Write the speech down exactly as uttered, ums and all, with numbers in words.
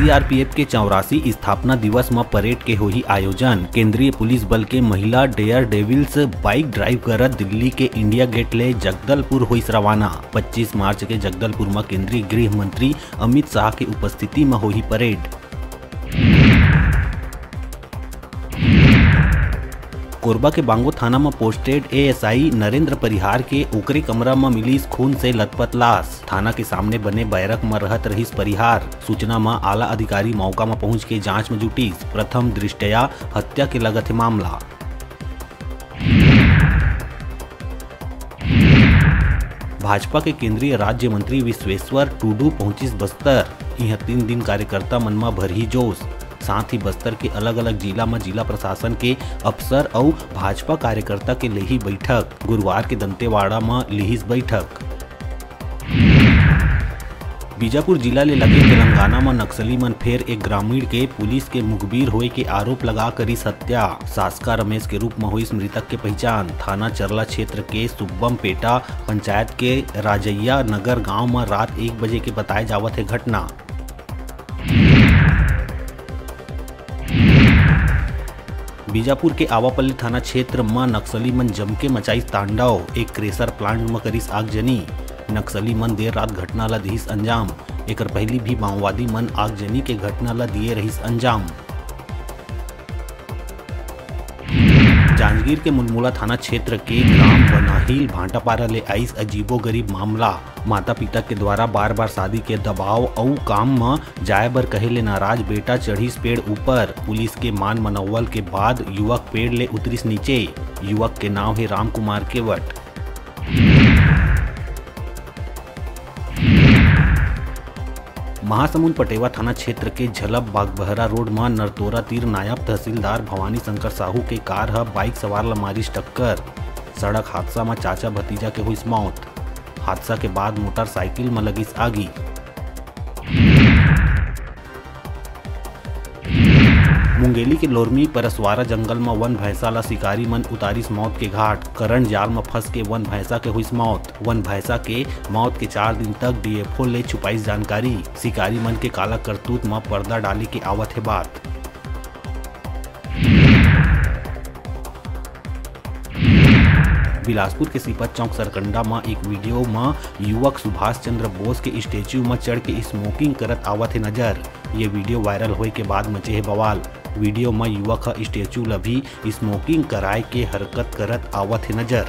CRPF के चौरासी स्थापना दिवस म परेड के होही आयोजन। केंद्रीय पुलिस बल के महिला डेयर डेविल्स बाइक ड्राइव करत दिल्ली के इंडिया गेट ले जगदलपुर होइस रवाना। पच्चीस मार्च के जगदलपुर म केंद्रीय गृह मंत्री अमित शाह के उपस्थिति म होही परेड। कोरबा के बांगो थाना म पोस्टेड एएसआई नरेंद्र परिहार के ओकरे कमरा म मिलिस खून से लथपथ लाश। थाना के सामने बने बैरक म रहत रहिस परिहार। सूचना म आला अधिकारी मौका म पहुंच के जांच म जुटिस। प्रथम दृष्टया हत्या के लगत हे मामला। भाजपा के केंद्रीय राज्य मंत्री विश्वेश्वर टुडू पहुंचिस बस्तर। इहां तीन दिन कार्यकर्ता मन म भरही जोश। साथ ही बस्तर के अलग-अलग जिला म जिला प्रशासन के अफसर अउ भाजपा कार्यकर्ता के लेही बैठक। गुरुवार के दंतेवाड़ा म लिहिस बैठक। बीजापुर जिला ले लगे तेलंगाना म नक्सली मन फेर एक ग्रामीण के पुलिस के मुखबिर होए के आरोप लगा करिस हत्या। सासका रमेश के रूप म होइस मृतक के पहिचान। थाना चरला क्षेत्र के सुब्बमपेटा पंचायत के राजैया नगर गांव म रात एक बजे के बताए जावत हे घटना। बीजापुर के आवापल्ली थाना क्षेत्र म नक्सली मन जमके मचाइस तांडव। एक क्रेशर प्लांट म करिस आगजनी। नक्सली मन देर रात घटना ल दिहिस अंजाम। एकर पहिली भी माओवादी मन आगजनी के घटना ल दिए रहिस अंजाम। जांजगीर के मुलमुला थाना क्षेत्र के ग्राम बनाहिल भाटापारा ले आइस अजीबोगरीब मामला। माता-पिता के द्वारा बार-बार शादी के दबाव अउ काम म जाए बर कहे ले नाराज बेटा चढ़िस पेड़ ऊपर। पुलिस के मान मनौवल के बाद युवक पेड़ ले उतरिस नीचे। युवक के नाव हे रामकुमार केवट। महासमुंद पटेवा थाना क्षेत्र के झलप बागबहरा रोड म नरतोरा तीर नायब तहसीलदार भवानी शंकर साहू के कार ह बाइक सवार ल मारिस टक्कर। सड़क हादसा म चाचा भतीजा के होइस मौत। हादसा के बाद मोटरसाइकिल म लगिस आगी। मुंगेली के लोरमी परसवारा जंगल म वन भैंसा ल शिकारी मन उतारिस मौत के घाट। करंट जाल म फंस के वन भैंसा के हुइस मौत। वन भैंसा के मौत के चार दिन तक डीएफओ ले छुपाइस जानकारी। शिकारी मन के काला करतूत म पर्दा डाले के आवत हे बात। बिलासपुर के सीपत चौक सरकंडा म एक वीडियो म युवक सुभाष चंद्र बोस के स्टैचू म चढ़ के स्मोकिंग करत आवत हे नजर। ये वीडियो वायरल होए के बाद मचे हे बवाल। वीडियो म युवक ह स्टैचू ल भी स्मोकिंग कराए के हरकत करत आवत हे नजर।